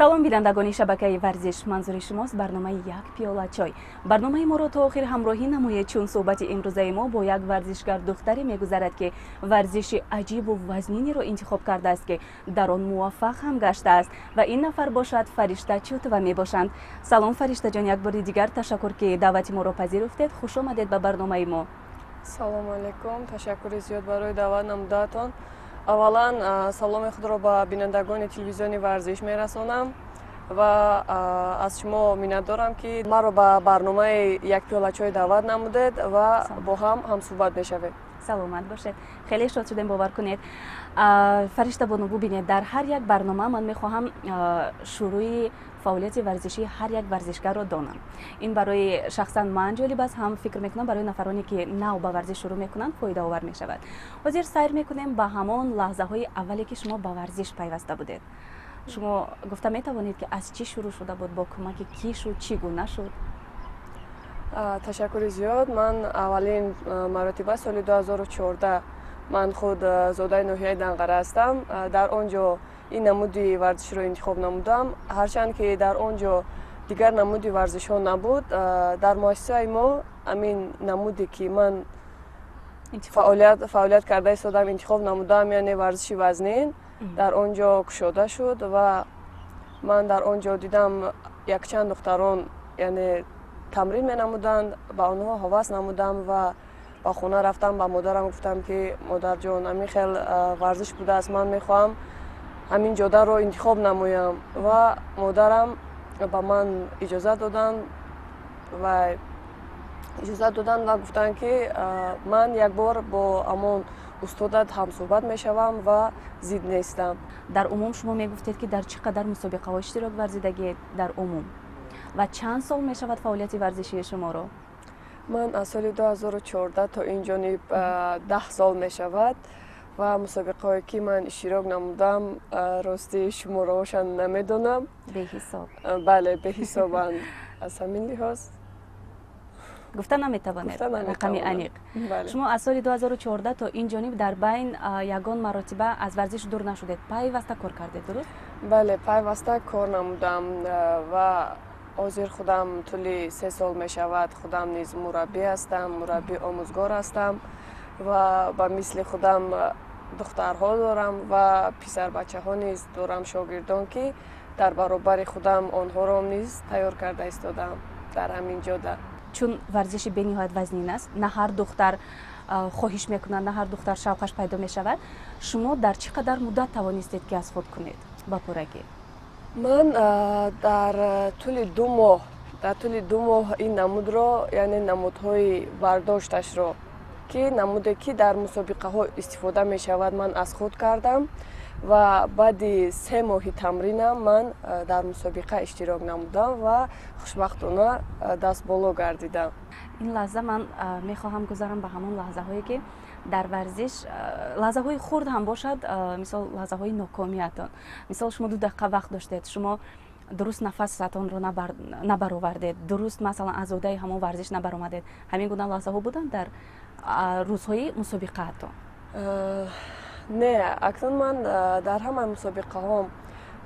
Салом, бинандагони шабакаи Варзиш! Манзури шумост барномаи «Як пиёла чой». Барномаи моро то охир ҳамроҳӣ намоед, чун суҳбати имрӯзаи мо бо як варзишгар духтаре мегузарад, ки варзиши аҷибу вазниниро интихоб кардааст, ки дар он муваффақ ҳам гаштааст, ва ин нафар бошад Фаришта Чутова мебошанд. Салом, Фариштаҷон! Як бори дигар ташаккур, ки даъвати моро пазируфтед. Хуш омадед ба барномаи мо. Салому алайкум, ташаккури зиёд барои даъват намудаатон. Аввалан, саломи худро ба бинандагони телевизиони Варзиш мерасонам ва аз шумо миннатдорам, ки маро ба барномаи «Як пиёла чой» даъват намудед ва бо ҳам ҳамсӯҳбат мешавем. Саломат бошед, хеле шод шудем, бовар кунед. Фаришта бону, бубинед, дар ҳар як барнома ман мехоҳам шурӯи фаъолияти варзишии ҳар як варзишгарро донам. Ин барои шахсан ман ҷолиб аст, ҳам фикр мекунам, барои нафароне, ки нав ба варзиш шурӯъ мекунанд, фоидаовар мешавад. Ҳозир сайр мекунем ба ҳамон лаҳзаҳои аввале, ки шумо ба варзиш пайваста будед. Шумо гуфта метавонед, ки аз чӣ шурӯъ шуда буд, бо кӯмаки кӣ шуд, чӣ гуна шуд? Ташаккури зиёд. Ман аввалин маротиба соли 2014, ман худ зодаи ноҳияи Данғара ҳастам, дар он ҷо ин намуди варзишро интихоб намудам. Ҳарчанд ки дар он ҷо дигар намуди варзишҳо набуд, дар муассисаи мо ҳамин намуде, ки ман фаъолият карда истодам, интихоб намудам, яъне варзиши вазнин, дар он ҷо кушода шуд ва ман дар он ҷо дидам, якчанд духтарон, яъне, тамрин менамуданд. Ба онҳо ҳавас намудам ва ба хона рафтам, ба модарам гуфтам, ки модарҷон, ҳамин хел варзиш будааст, ман мехоҳам ҳамин ҷодаро интихоб намоям. Ва модарам ба ман иҷозат доданд ва гуфтанд, ки ман як бор бо ҳамон устодат ҳамсӯҳбат мешавам ва зид нестам. Дар умум шумо мегуфтед, ки дар чӣ қадар мусобиқаҳо иштирок варзидагиед дар умум ва чанд сол мешавад фаъолияти варзишии шуморо? Ман аз соли 2014 то ин ҷониб 10 сол мешавад ва мусобиқаҳое, ки ман иштирок намудам, ростӣ, шумораҳошон намедонам. Беҳисоб. Бале, беҳисобанд. Аз ҳамин лиҳоз гуфта наметавонед рақами аниқ. Шумо аз соли 2014 то ин ҷониб дар байн ягон маротиба аз варзиш дур нашудед, пайваста кор кардед, дуруст? Бале, пайваста кор намудам ва ҳозир худам тӯли 3 сол мешавад, худам низ мураббӣ ҳастам, мураббӣ омӯзгор ҳастам ва ба мисли худам духтарҳо дорам ва писарбачаҳо низ дорам, шогирдон, ки дар баробари худам онҳоро низ тайёр карда истодам дар ҳамин ҷода. Чун варзиши бениҳоят вазнин аст, на ҳар духтар хоҳиш мекунад, на ҳар духтар шавқаш пайдо мешавад. Шумо дар чӣ қадар муддат тавонистед, ки аз худ кунед ба пуррагӣ? Ман дар тӯли 2 моҳ, дар тӯли 2 моҳ ин намудро, яъне намудҳои бардошташро, ки намуде, ки дар мусобиқаҳо истифода мешавад, ман аз худ кардам ва баъди 3 моҳи тамринам ман дар мусобиқа иштирок намудам ва хушбахтона дастболо гардидам. Ин лаҳза ман мехоҳам гузарам ба ҳамон лаҳзаҳое, ки дар варзиш, лаҳзаҳои хурд ҳам бошад, мисол, лаҳзаҳои нокомиятон. Мисол, шумо 2 дақиқа вақт доштед, шумо дуруст нафасатонро набаровардед, дуруст, масалан, аз уҳдаи ҳамон варзиш набаромадед. Ҳамин гуна лаҳзаҳо буданд дар рӯзҳои мусобиқаатон? Не, акнун ман дар ҳамаи мусобиқаҳом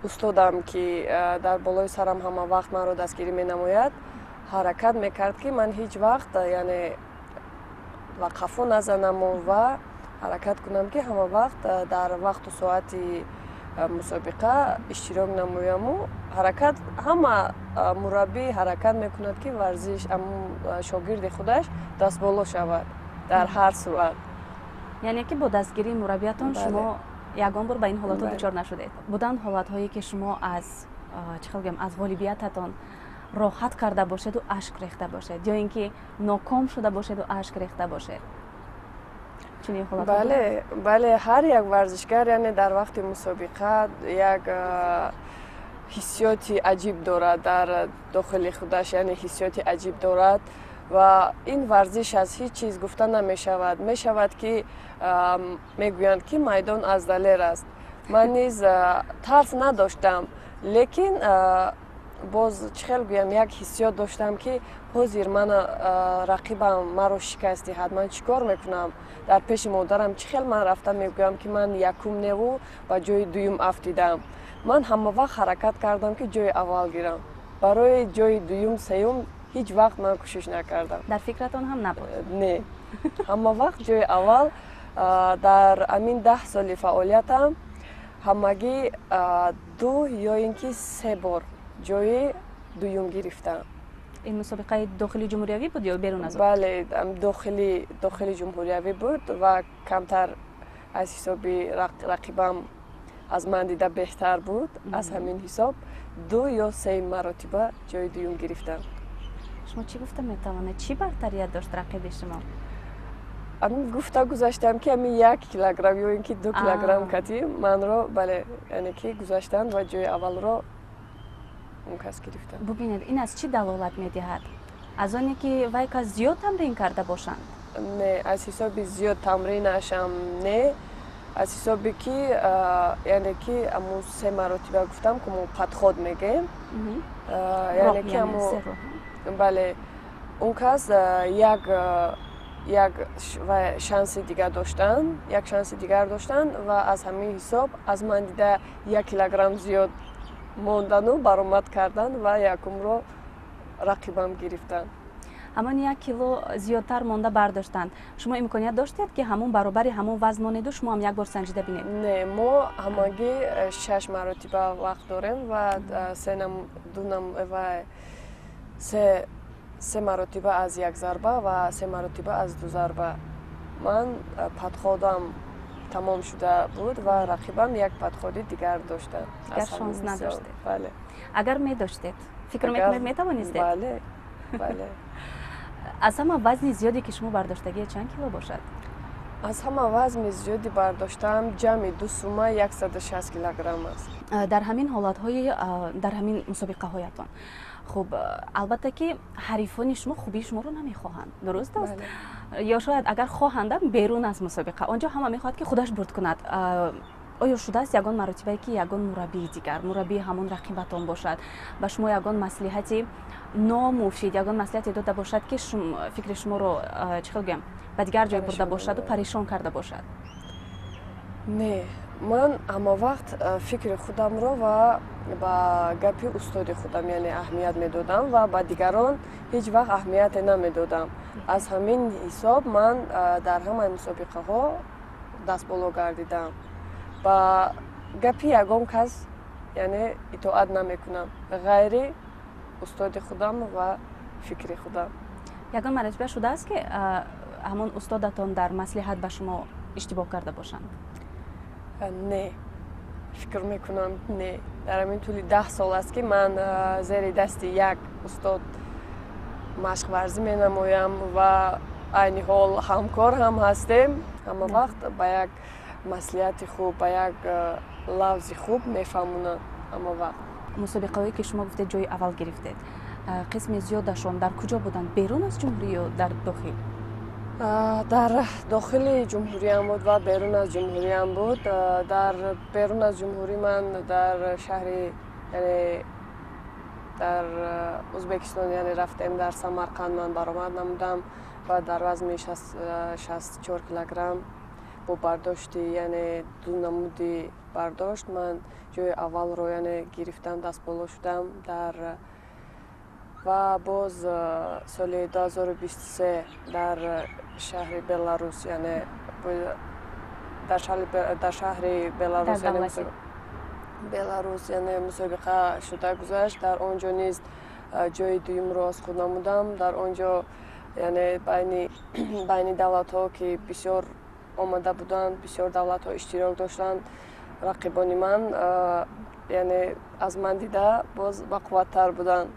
устодам, ки дар болои сарам ҳама вақт манро дастгирӣ менамояд, ҳаракат мекард, ки ман ҳеҷ вақт, яъне, ба қафо назанаму ва ҳаракат кунам, ки ҳама вақт дар вақту соати мусобиқа иштирок намояму ҳаракат, ҳама мураббӣ ҳаракат мекунад, ки варзиш шогирди худаш дастболо шавад дар ҳар сурат. Яъне ки бо дастгирии мураббиятон шумо ягон бор ба ин ҳолатҳо дучор нашудед. Буданд ҳолатҳое, ки шумо аз, чӣ хел гӯям, аз ғолибиятатон роҳат карда бошеду ашк рехта бошед ё ин ки ноком шуда бошеду ашк рехта бошед? Чунин ҳолатҳо? Бале, ҳар як варзишгар, яъне, дар вақти мусобиқа як ҳиссиёти аҷиб дорад дар дохили худаш, яъне ҳиссиёти аҷиб дорад ва ин варзиш аз ҳеҷ чиз гуфта намешавад. Мешавад, ки мегӯянд, ки майдон аз далер аст. Ман низ тарс надоштам, лекин Боз чӣ хел гӯям, як ҳиссиёт доштам, ки ҳозир мана рақибам маро шикаст диҳад, ман чӣ кор мекунам? Дар пеши модарам чӣ хел ман рафта мегӯям, ки ман якум неву ба ҷои дуюм афтидам? Ман ҳама вақт ҳаракат кардам, ки ҷои аввал гирам. Барои ҷои дуюм, сеюм ҳеҷ вақт ман кӯшиш накардам. Дар фикратон ҳам набуд? Не, ҳама вақт ҷои аввал. Дар амин 10 соли фаъолиятам ҳамагӣ ду ё ин ки се бор ҷои дуюм гирифтам. Ин мусобиқаи дохили ҷумҳуриявӣ буд ё берун аз он? Бале, дохили ҷумҳуриявӣ буд ва камтар аз ҳисоби рақибам аз ман дида беҳтар буд, аз ҳамин ҳисоб ду ё се маротиба ҷои дуюм гирифтам. Шумо чӣ гуфта метавонед, чӣ бартарият дошт рақиби шумо? Ами гуфта гузаштам, ки ами 1 килограмм ё ин ки 2 килограмм кати манро, бале, яъне ки гузаштанд ва ҷои аввалро он кас гирифтанд. Бубинед, ин аз чӣ далолат медиҳад? Аз оне ки вай кас зиёд тамрин карда бошанд? Не, аз ҳисоби зиёд тамринашам не, аз ҳисоби ки, яъне ки аму се маротиба гуфтам, ки мо подход мегӯем, яъне ки аму, бале, он кас як шанси дигар доштанд, як шанси дигар доштанд ва аз ҳамин ҳисоб аз ман дида 1 килограмм зиёд мондану баромад карданд ва якумро рақибам гирифтанд. Ҳамон 1 кило зиёдтар монда бардоштанд. Шумо имконият доштед, ки ҳамон баробари ҳамон вазн монеду шумо ҳам як бор санҷида бинед? Не, мо ҳамагӣ шаш маротиба вақт дорем ва ду ва се маротиба аз як зарба ва се маротиба аз ду зарба. Ман подход ам тамом шуда буд ва рақибам як подход и дигар доштанд. Дигар шанс надоштед? Бале. Агар медоштед, фикр мекунед, метавонистед? Бале. Аз ҳама вазни зиёде, ки шумо бардоштагие, чанд кило бошад? Аз ҳама вазни зиёди бардоштаам ҷамъи ду сума 160 килограмм аст. Дар ҳамин ҳолатҳои, дар ҳамин мусобиқаҳоятон, хуб, албатта ки ҳарифони шумо хубии шуморо намехоҳанд, дуруст аст? Ё шояд агар хоҳандам, берун аз мусобиқа, он ҷо ҳама мехоҳад, ки худаш бурд кунад. Оё шудааст ягон маротибае, ки ягон мураббии дигар, мураббии ҳамон рақибатон бошад, ба шумо ягон маслиҳати номуфид, ягон маслиҳате дода бошад, ки фикри шуморо, чӣ хел гӯям, ба дигар ҷой бурда бошаду парешон карда бошад? Не, ман ҳама вақт фикри худамро ва ба гапи устоди худам, яъне, аҳамият медодам ва ба дигарон ҳеҷ вақт аҳамияте намедодам. Аз ҳамин ҳисоб ман дар ҳамаи мусобиқаҳо дастболо гардидам. Ба гапи ягон кас, яъне, итоат намекунам, ғайри устоди худам ва фикри худам. Ягон маротиба шудааст, ки ҳамон устодатон дар маслиҳат ба шумо иштибоҳ карда бошанд? Не, фикр мекунам, не. Дар ҳамин тӯли 10 сол аст, ки ман зери дасти як устод машқварзӣ менамоям ва айни ҳол ҳамкор ҳам ҳастем. Ҳама вақт ба як маслиҳати хуб, ба як лафзи хуб мефаҳмонанд ҳама вақт. Мусобиқаҳое, ки шумо гуфтед, ҷои аввал гирифтед, қисми зиёдашон дар куҷо буданд? Берун аз ҷумҳурӣ ё дар дохил? Дар дохили ҷумҳуриям буд ва берун аз ҷумҳуриям буд. Дар берун аз ҷумҳурӣ ман дар шаҳри, яъне дар Ӯзбекистон, яъне рафтем, дар Самарқанд ман баромад намудам ва дар вазни 64 килограмм бо бардошти, яъне ду намуди бардошт, ман ҷои аввалро, яъне, гирифтам, дастболо шудам. Дар ва боз соли 2023 дар шаҳри Беларус, яъне дар шаҳри Беларус, Беларус, яъне мусобиқа шуда гузашт. Дар он ҷо низ ҷои дуюмро аз худ намудам. Дар он ҷо, яъне, байни давлатҳо, ки бисёр омада буданд, бисёр давлатҳо иштирок доштанд, рақибони ман, яъне, аз ман дида боз бақувваттар буданд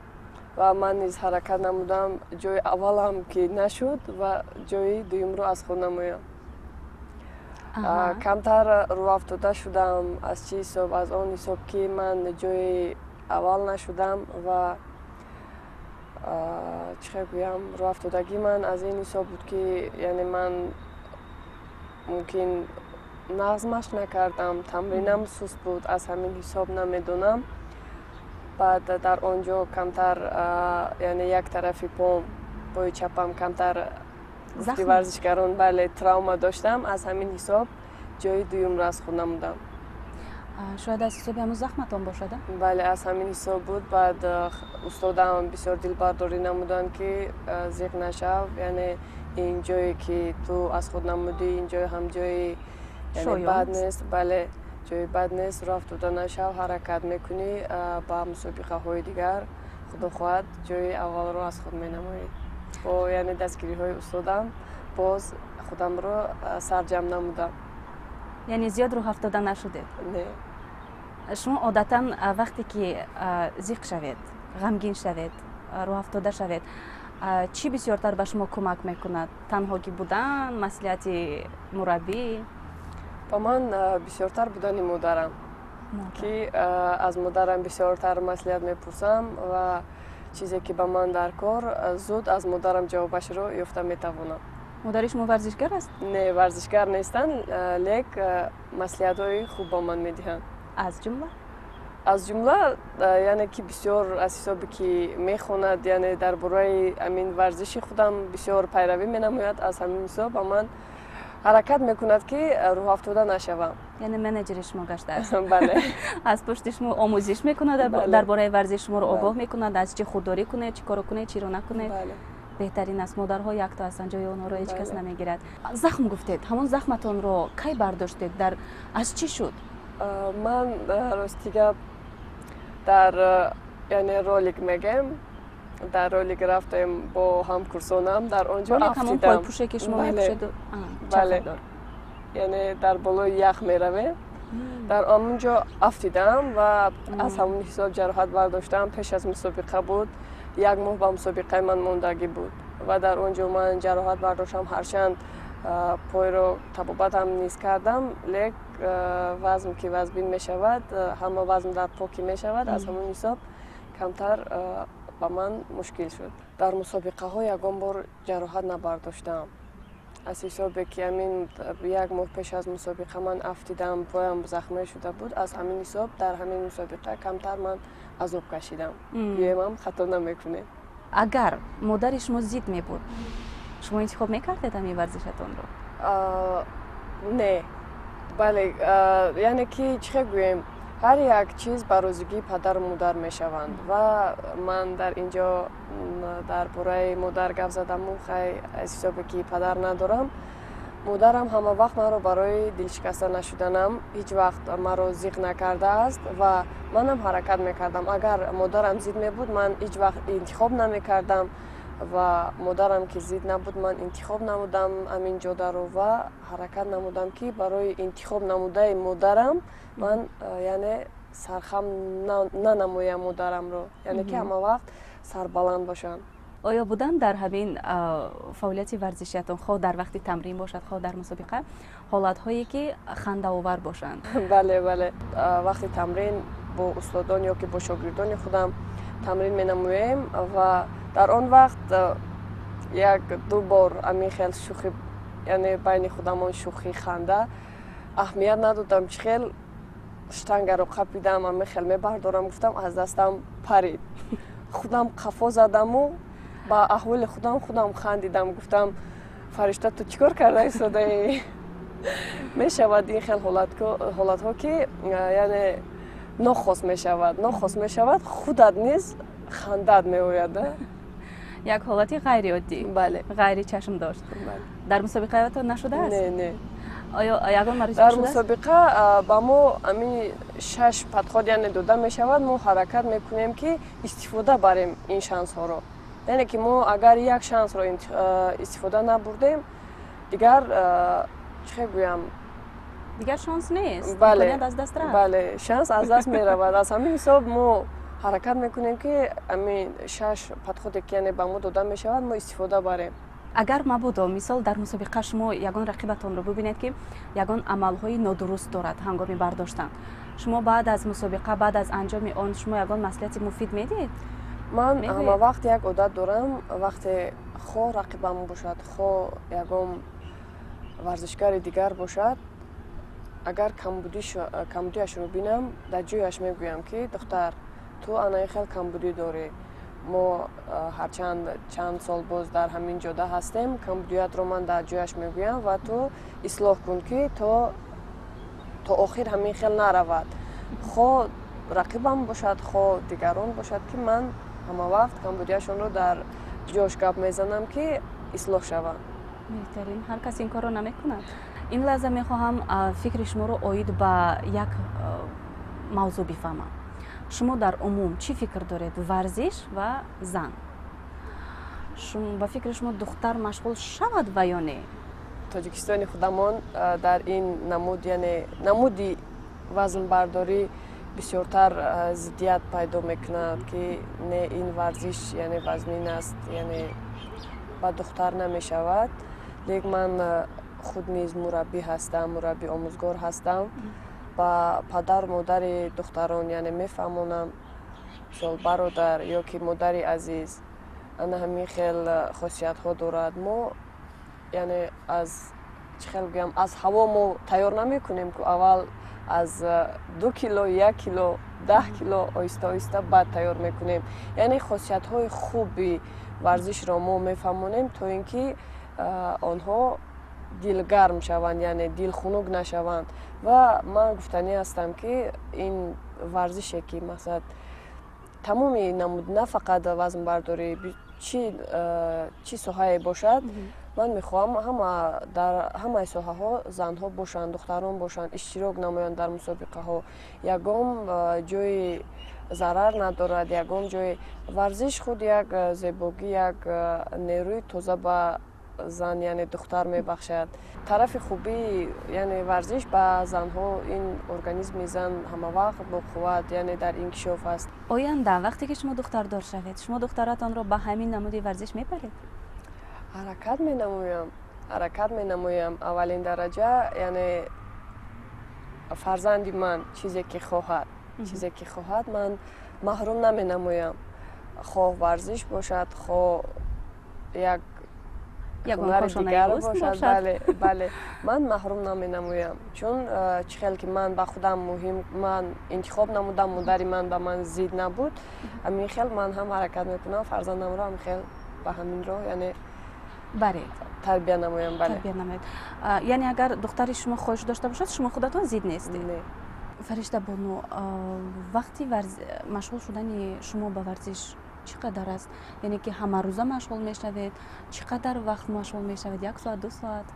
ва ман низ ҳаракат намудам, ҷои аввалам ки нашуд ва ҷои дуюмро аз худ намоям. Камтар рӯафтода шудам. Аз чӣ ҳисоб? Аз он ҳисоб, ки ман ҷои аввал нашудам ва, чӣ хел гӯям, рӯафтодагии ман аз ин ҳисоб буд, ки, яъне, ман мумкин нағз машқ накардам, тамринам суст буд, аз ҳамин ҳисоб намедонам. Баъд дар он ҷо камтар, яъне як тарафи пом, пои чапам камтар, гуфти варзишгарон, бале, травма доштам. Аз ҳамин ҳисоб ҷои дуюмро аз худ намудам. Шояд аз ҳисоби ҳамун захматон бошад? Бале, аз ҳамин ҳисоб буд. Баъд устодам бисёр дилбардорӣ намуданд, ки зиқ нашав, яъне ин ҷое ки ту аз худ намудӣ, ин ҷой ҳам ҷои бад нест, бале, ҷои бад нест, рӯ афтода нашав, ҳаракат мекунӣ ба мусобиқаҳои дигар, худо хоҳад, ҷои аввалро аз худ менамоӣ. Бо яъне дастгириҳои устодам боз худамро сарҷамъ намудам. Яъне зиёд рӯҳафтода нашудед? Не. Шумо одатан вақте ки зиқ шавед, ғамгин шавед, рӯҳафтода шавед, чӣ бисёртар ба шумо кӯмак мекунад? Танҳогӣ будан, маслиҳати мураббӣ? Ба ман бисёртар будани модарам, ки аз модарам бисёртар маслиҳат мепурсам ва чизе ки ба ман дар кор, зуд аз модарам ҷавобашро ёфта метавонам. Модари шумо варзишгар аст? Не, варзишгар нестанд, лек маслиҳатҳои хуб ба ман медиҳанд. Аз ҷумла? Аз ҷумла, яъне ки бисёр аз ҳисобе ки мехонад, яъне дар бораи ҳамин варзиши худам бисёр пайравӣ менамояд, аз ҳамин ҳисоб ба ман ҳаракат мекунад, ки рӯҳафтода нашавам. Яъне менеҷери шумо гаштааст? Бале. Аз пушти шумо омӯзиш мекунад дар бораи варзиш, шуморо огоҳ мекунад, аз чӣ худдорӣ кунед, чӣ коро кунед, чиро накунед. Беҳтарин аст, модарҳо якто ҳастанд, ҷои онҳоро ҳеҷ кас намегирад. Захм гуфтед, ҳамон захматонро кай бардоштед, дар аз чӣ шуд? Ман, рости гап, дар яъне ролик мегем, дар ролик рафтем бо ҳамкурсонам, дар он ҷо афтидам. Пойпӯше ки шумо мепӯшеду? Бале, яъне дар болои ях меравем, дар он ҷо афтидам ва аз ҳамон ҳисоб ҷароҳат бардоштам. Пеш аз мусобиқа буд, як моҳ ба мусобиқаи ман мондагӣ буд ва дар он ҷо ман ҷароҳат бардоштам. Ҳарчанд пойро табобатам низ кардам, лек вазм ки вазбин мешавад, ҳама вазм дар по ки мешавад, аз ҳамон ҳисоб камтар ба ман мушкил шуд. Дар мусобиқаҳо ягон бор ҷароҳат набардоштам. Аз ҳисобе ки ҳамин як моҳ пеш аз мусобиқа ман афтидам, поям захмӣ шуда буд, аз ҳамин ҳисоб дар ҳамин мусобиқа камтар ман азоб кашидам, гӯемам, хато намекунем. Агар модари шумо зид мебуд, шумо интихоб мекардед ҳамин варзишатонро? Не, бале, яъне ки чӣ хел гӯем, ҳар як чиз ба розигии падару модар мешаванд ва ман дар ин ҷо дар бораи модар гап задаму хай, аз ҳисобе ки падар надорам, модарам ҳама вақт маро барои дилшикаста нашуданам ҳеҷ вақт маро зиқ накардааст ва манам ҳаракат мекардам. Агар модарам зид мебуд, ман ҳеҷ вақт интихоб намекардам ва модарам ки зид набуд, ман интихоб намудам ҳамин ҷодаро ва ҳаракат намудам, ки барои интихоб намудаи модарам ман, яъне, сархам нанамоям модарамро, яъне ки ҳама вақт сарбаланд бошам. Оё буданд дар ҳамин фаъолияти варзишиятон, хоҳ дар вақти тамрин бошад, хоҳ дар мусобиқа, ҳолатҳое ки хандаовар бошанд? Бале, вақти тамрин бо устодон ё ки бо шогирдони худам тамрин менамоем ва дар он вақт як ду бор ҳамин хел шӯхӣ, яъне байни худамон шӯхӣ, ханда, аҳамият надодам, чӣ хел штангаро қапидам, ҳамин хел мебардорам гуфтам, аз дастам парид, худам қафо задаму ба аҳволи худам худам хандидам, гуфтам: «Фаришта, ту чӣ кор карда истодаӣ?» Мешавад ин хел ҳолатҳо, ки яъне нохост мешавад, нохост мешавад, худат низ хандат меояд. Як ҳолати ғайриоддӣ. Бале. Ғайричашмдошт дар мусобиқаятон нашудааст? Не. Оё ягон маротиба? Дар мусобиқа ба мо ҳамин шаш подход, яъне, дода мешавад. Мо ҳаракат мекунем, ки истифода барем ин шансҳоро, яъне ки мо агар як шансро истифода набурдем, дигар чӣ хел гӯям? Дигар шанс нест. Бале. Аз даст рафт. Бале, шанс аз даст меравад. Аз ҳамин ҳисоб мо ҳаракат мекунем, ки ҳамин шаш подходе ки, яъне, ба мо дода мешавад, мо истифода барем. Агар мабодо, мисол, дар мусобиқа шумо ягон рақибатонро бибинед, ки ягон амалҳои нодуруст дорад ҳангоми бардоштан, шумо баъд аз мусобиқа, баъд аз анҷоми он, шумо ягон маслиҳати муфид медиҳед? Ман ҳама вақт як одат дорам: вақте хоҳ рақибам бошад, хоҳ ягон варзишгари дигар бошад, агар камбудиашро бинам, дар ҷояш мегӯям, ки духтар Ту ана ин хел камбудӣ дорӣ. Мо ҳарчанд чанд сол боз дар ҳамин ҷода ҳастем, камбудиятро ман дар ҷояш мегӯям ва ту ислоҳ кун, ки то охир ҳамин хел наравад, хо рақибам бошад, хо дигарон бошад, ки ман ҳамавақт камбудияшонро дар ҷош гап мезанам, ки ислоҳ шаванд. Беҳтарин, ҳар кас ин корро намекунад. Ин лаҳза мехоҳам фикри шуморо оид ба як мавзӯъ бифаҳмам. Шумо дар умум чӣ фикр доред: варзиш ва зан? Ба фикри шумо, духтар машғул шавад ва ё не? Тоҷикистони худамон дар ин намуд, яъне намуди вазнбардорӣ, бисёртар зиддият пайдо мекунад, ки не, ин варзиш, яъне, вазнин аст, яъне ба духтар намешавад. Лек ман худ низ мураббӣ ҳастам, мураббӣ, омӯзгор ҳастам. Ба падару модари духтарон, яъне, мефаҳмонам: мисол, бародар ё ки модари азиз, ана ҳамин хел хосиятҳо дорад. Мо, яъне, аз чӣ хел гӯям, аз ҳаво мо тайёр намекунем ку. Аввал аз 2 кило, 1 кило, 10 кило оҳиста оҳиста баъд тайёр мекунем. Яъне хосиятҳои хуби варзишро мо мефаҳмонем, то ин ки онҳо дилгарм шаванд, яъне дилхунук нашаванд. Ва ман гуфтанӣ ҳастам, ки ин варзише ки, масалан, тамоми намуд, на фақат вазнбардорӣ, чӣ соҳае бошад, ман мехоҳам ҳама дар ҳамаи соҳаҳо занҳо бошанд, духтарон бошанд, иштирок намоянд дар мусобиқаҳо. Ягон ҷои зарар надорад, ягон ҷои варзиш худ як зебогӣ, як нерӯи тоза ба зан, яъне духтар, мебахшад. Тарафи хубии, яъне, варзиш ба занҳо ин организми зан ҳамавақт бо қувват, яъне дар инкишоф аст. Оянда, вақте ки шумо духтардор шавед, шумо духтаратонро ба ҳамин намуди варзиш мебаред? Ҳаракат менамоям, ҳаракат менамоям. Аввалин дараҷа, яъне, фарзанди ман чизе ки хоҳад, чизе ки хоҳад, ман маҳрум наменамоям, хоҳ варзиш бошад, хоҳ як ҳунари дигар бошад. Бале, бале, ман маҳрум наменамоям, чун чӣ хел ки ман ба худам муҳим, ман интихоб намудам, модари ман ба ман зид набуд, ҳамин хел ман ҳам ҳаракат мекунам, фарзандамро ҳам хел ба ҳамин роҳ, яъне, баред. Тарбия намоям, бале. Тарбия намоед. Яъне агар духтари шумо хоҳиш дошта бошад, шумо худатон зид нестед? Не. Фаришта бону, вақти машғул шудани шумо ба варзиш чӣ қадар аст? Яъне ки ҳамарӯза машғул мешавед? Чӣ қадар вақт машғул мешавед, як соат, 2 соат?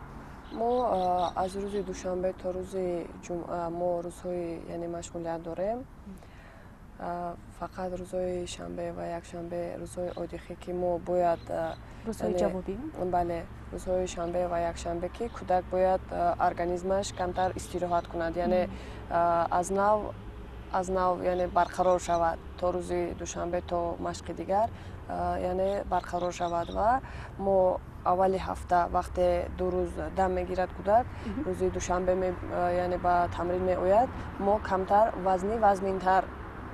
Мо аз рӯзи душанбе то рӯзи ҷумъа мо рӯзҳои, яъне, машғулият дорем. Фақат рӯзҳои шанбе ва якшанбе рӯзҳои отдыхе, ки мо бояд Рӯзҳои ҷавобӣ. Бале, рӯзҳои шанбе ва якшанбе, ки кӯдак бояд организмаш камтар истироҳат кунад, яъне аз нав, яъне, барқарор шавад, то рӯзи душанбе, то машқи дигар, яъне, барқарор шавад. Ва мо аввали ҳафта, вақте 2 рӯз дам мегирад кӯдак, рӯзи душанбе, яъне, ба тамрин меояд, мо камтар вазни вазминтар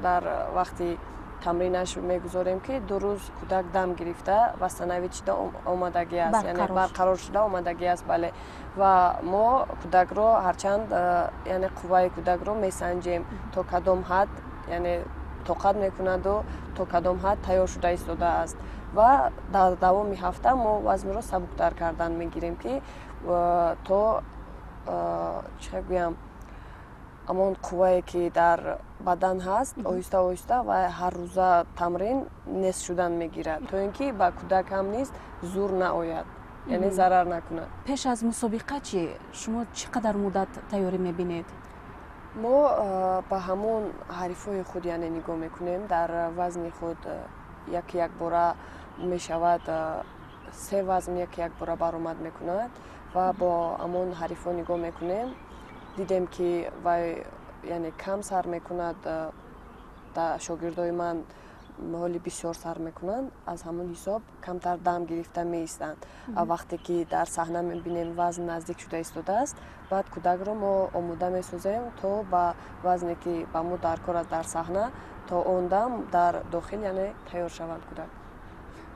дар вақти тамринаш мегузорем, ки 2 рӯз кӯдак дам гирифта, восстановить шуда омадагӣ аст, яъне барқарор шуда омадагӣ аст. Бале, ва мо кӯдакро ҳарчанд, яъне, қувваи кӯдакро месанҷем, то кадом ҳад, яъне, тоқат мекунаду то кадом ҳад тайёр шуда истодааст. Ва дар давоми ҳафта мо вазнро сабуктар кардан мегирем, ки то, чӣ гӯям, ҳамон қуввае ки дар бадан ҳаст, оҳиста оҳиста ва ҳаррӯза тамрин нест шудан мегирад, то ин ки ба кӯдак ҳам низ зур наояд, яъне зарар накунад. Пеш аз мусобиқа чӣ, шумо чӣ қадар муддат тайёрӣ мебинед? Мо ба ҳамон ҳарифҳои худ, яъне, нигоҳ мекунем. Дар вазни худ як якбора мешавад, се вазн як якбора баромад мекунад ва бо ҳамон ҳарифҳо нигоҳ мекунем. Дидем, ки вай, яъне, кам сар мекунад, шогирдои ман ҳоли бисёр сар мекунанд, аз ҳамон ҳисоб камтар дам гирифта меистанд. Вақте ки дар саҳна мебинем, вазн наздик шуда истодааст, баъд кӯдакро мо омода месозем, то ба вазне ки ба мо даркор аст дар саҳна, то он дам дар дохил, яъне, тайёр шаванд кӯдак.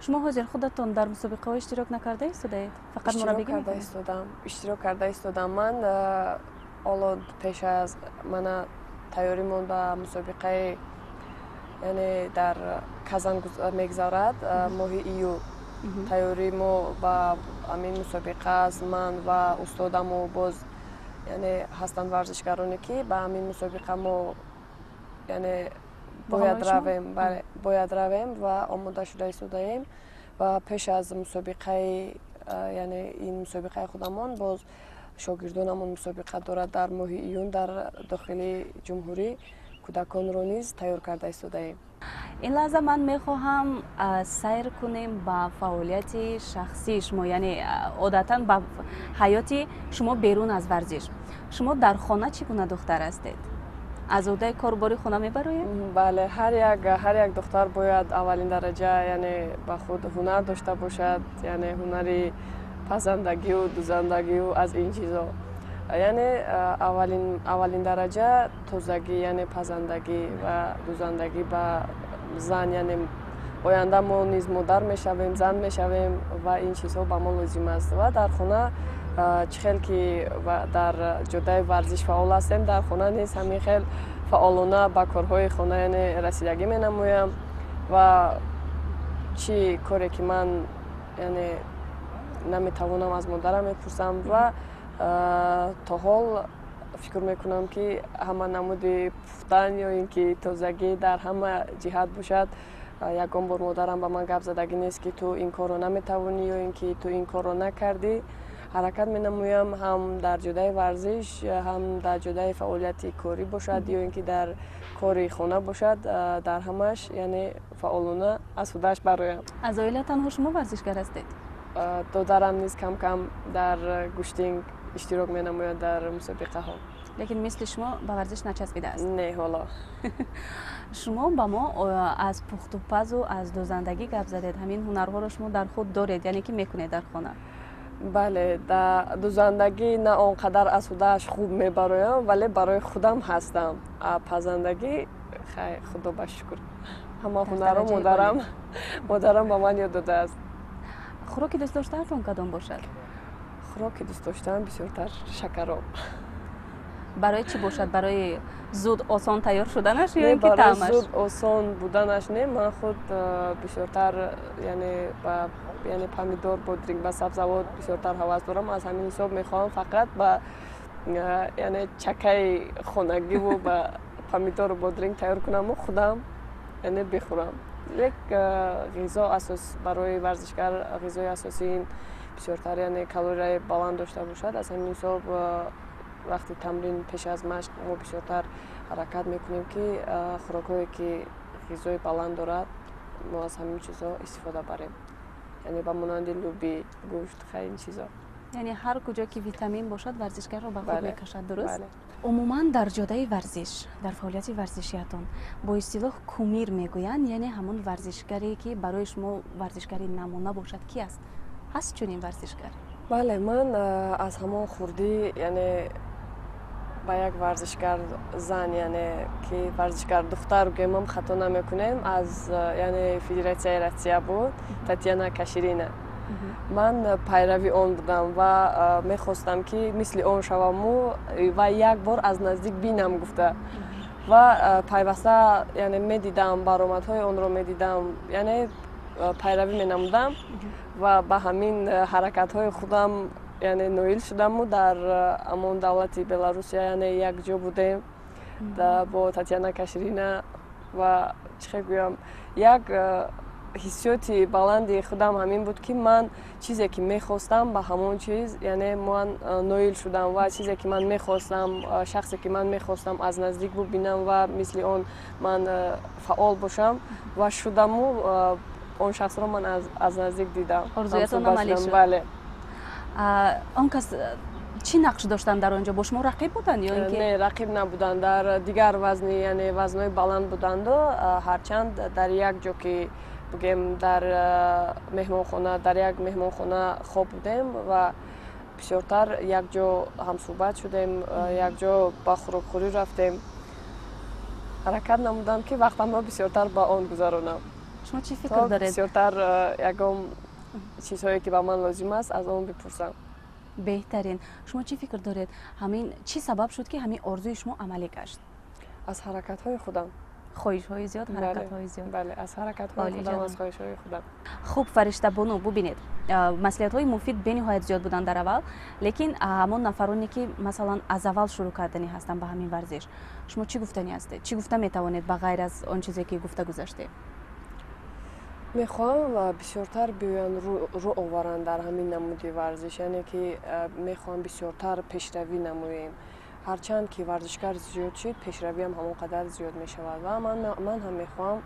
Шумо ҳозир худатон дар мусобиқаҳо иштирок накарда истодаед, фақат мураббигӣ? Карда истодам, иштирок карда истодам. Ман ҳоло пеш аз мана тайёримон ба мусобиқаи Яъне дар Казан мегузарад, моҳи июл. Тайёрии мо ба ҳамин мусобиқа аст. Ман ва устодаму боз, яъне, ҳастанд варзишгароне, ки ба ҳамин мусобиқа мо, яъне, бояд равем, бояд равем ва омода шуда истодаем. Ва пеш аз мусобиқаи, яъне ин мусобиқаи худамон, боз шогирдонамон мусобиқа дорад дар моҳи июн дар дохили ҷумҳурӣ. Кӯдаконро низ тайёр карда истодаем. Ин лаҳза ман мехоҳам сайр кунем ба фаъолияти шахсии шумо, яъне одатан ба ҳаёти шумо берун аз варзиш. Шумо дар хона чӣ гуна духтар ҳастед? Аз уҳдаи корбори хона мебароед? Бале, ҳар як духтар бояд аввалин дараҷа, яъне, ба худ ҳунар дошта бошад, яъне ҳунари пазандагию дузандагию аз ин чизо. Яъне аввалин дараҷа тозагӣ, яъне пазандагӣ ва дузандагӣ ба зан. Яъне оянда мо низ модар мешавем, зан мешавем ва ин чизҳо ба мо лозим аст. Ва дар хона чӣ хел ки дар ҷодаи варзиш фаъол ҳастем, дар хона низ ҳамин хел фаъолона ба корҳои хона, яъне, расидагӣ менамоям. Ва чӣ коре ки ман, яъне, наметавонам, аз модарам мепурсам. Ва то ҳол фикр мекунам, ки ҳама намуди пухтан ё ин ки тозагӣ дар ҳама ҷиҳат бошад, ягон бор модарам ба ман гап задагӣ нест, ки ту ин корро наметавонӣ ё ин ки ту ин корро накардӣ. Ҳаракат менамоям, ҳам дар ҷодаи варзиш, ҳам дар ҷодаи фаъолияти корӣ бошад ё ин ки дар кори хона бошад, дар ҳамаш, яъне, фаъолона аз худаш бароям. Аз оила танҳо шумо варзишгар ҳастед? Додарам низ кам кам дар гӯштинг иштирок менамояд дар мусобиқаҳо. Лекин мисли шумо ба варзиш начаспидааст? Не, ҳоло. Шумо ба мо аз пухтупазу аз дӯзандагӣ гап задед. Ҳамин ҳунарҳоро шумо дар худ доред, яъне ки мекунед дар хона? Бале, дузандагӣ на он қадар аз худааш хуб мебароям, вале барои худам ҳастам. Пазандагӣ, хай, худо ба шукр, ҳама ҳунарро модарам ба ман ёд додааст. Хӯроки дӯстдоштаатон кадом бошад? Хӯроки дӯст доштаам бисёртар шакароб. Барои чӣ бошад? Барои зуд осон тайёр шуданаш ё ин ки таъмаш? Зуд осон буданаш не, ман худ бисёртар, яъне, ба, яъне, помидор, бодринг, ба сабзавот бисёртар ҳавас дорам. Аз ҳамин ҳисоб мехоҳам фақат ба, яъне, чакаи хонагиву ба помидору бодринг тайёр кунаму худам, яъне, бихӯрам. Лек ғизо асос барои варзишгар, ғизои асосии ин бисёртар, яъне, калорияи баланд дошта бошад. Аз ҳамин ҳисоб вақти тамрин, пеш аз машқ мо бисёртар ҳаракат мекунем, ки хӯрокҳое ки ғизои баланд дорад, мо аз ҳамин чизҳо истифода барем, яъне ба монанди лӯби, гӯшт, хай, ин чизо. Яъне ҳар куҷо ки витамин бошад, варзишгарро ба худ мекашад, дуруст? Умуман дар ҷодаи варзиш, дар фаъолияти варзишиятон бо истилоҳ кумир мегӯянд, яъне ҳамон варзишгаре ки барои шумо варзишгари намуна бошад, ки аст? Ҳаст чунин варзишгар? Бале, ман аз ҳамон хурдӣ, яъне, ба як варзишгар зан, яъне ки варзишгар духтар гӯемам, хато намекунем, аз, яъне, Федератсияи Россия буд, Татьяна Каширина. Ман пайрави он будам ва мехостам, ки мисли он шаваму ва як бор аз наздик бинам гуфта. Ва пайваста, яъне, медидам, баромадҳои онро медидам, яъне пайравӣ менамудам ва ба ҳамин ҳаракатҳои худам, яъне, ноил шудаму дар ҳамон давлати Беларусия, яъне, якҷо будем бо Татьяна Каширина. Ва чӣ хел гӯям, як ҳиссиёти баланди худам ҳамин буд, ки ман чизе ки мехостам, ба ҳамон чиз, яъне, ман ноил шудам. Ва чизе ки ман мехостам, шахсе ки ман мехостам аз наздик бубинам ва мисли он ман фаъол бошам, ва шудаму он шахсро ман аз наздик дидам. Орзуятон амалӣ шуд? Бале. Он кас чӣ нақш доштанд дар он ҷо? Бо шумо рақиб буданд ё ин ки? Не, рақиб набуданд. Дар дигар вазни, яъне вазнҳои баланд буданду, ҳарчанд дар як ҷо, ки бигӯем, дар меҳмонхона, дар як меҳмонхона хоб будем ва бисёртар якҷо ҳамсӯҳбат шудем, якҷо ба хӯрокхӯрӣ рафтем. Ҳаракат намудам, ки вақтамро бисёртар ба он гузаронам. Шумо чӣ фикр доред? Бисёртар ягон чизҳое ки ба ман лозим аст, аз он бипурсам. Беҳтарин. Шумо чӣ фикр доред, ҳамин чӣ сабаб шуд, ки ҳамин орзуи шумо амалӣ гашт? Аз ҳаракатҳои худам. Хоҳишҳои зиёд, ҳаракатҳои зиёд. Бале, аз ҳаракатҳои худам, аз хоҳишҳои худам. Хуб, Фариштабону, бубинед, маслиҳатҳои муфид бениҳоят зиёд буданд дар аввал, лекин ҳамон нафароне, ки масалан аз аввал шурӯъ карданӣ ҳастанд ба ҳамин варзиш, шумо чӣ гуфтанӣ ҳастед, чӣ гуфта метавонед, ба ғайр аз он чизе, ки гуфта гузаштед? Мехоҳам бисёртар биёянд, рӯ оваранд дар ҳамин намуди варзиш, яъне ки мехоҳам бисёртар пешравӣ намоем. Ҳарчанд ки варзишгар зиёд шид, пешравиам ҳамон қадар зиёд мешавад. Ва ман ҳам мехоҳам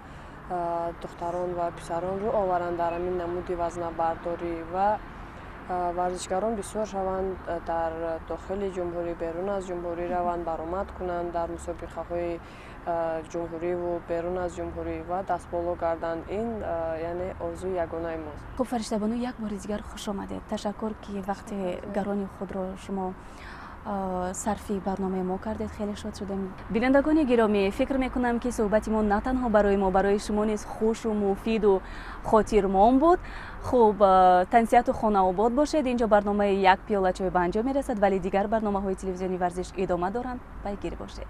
духтарон ва писарон рӯ оваранд дар ҳамин намуди вазнабардорӣ ва варзишгарон бисёр шаванд дар дохили ҷумҳурӣ, берун аз ҷумҳурӣ раванд, баромад кунанд дар мусобиқаҳои ҷумҳуриву берун аз ҷумҳурӣ ва дастболо гарданд. Ин яъне орзуи ягонаи мост. Хуб, Фариштабону, як бори дигар хуш омадед. Ташаккур, ки вақти гарони худро шумо сарфи барномаи мо кардед. Хеле шод шудем. Бинандагони гиромӣ, фикр мекунам, ки суҳбати мо на танҳо барои мо, барои шумо низ хушу муфиду хотирмон буд. Хуб, тансиҳату хонаобод бошед. Инҷо барномаи «Як пиёла чой» ба анҷом мерасад, вале дигар барномаҳои телевизиони «Варзиш» идома доранд. Пайгир бошед.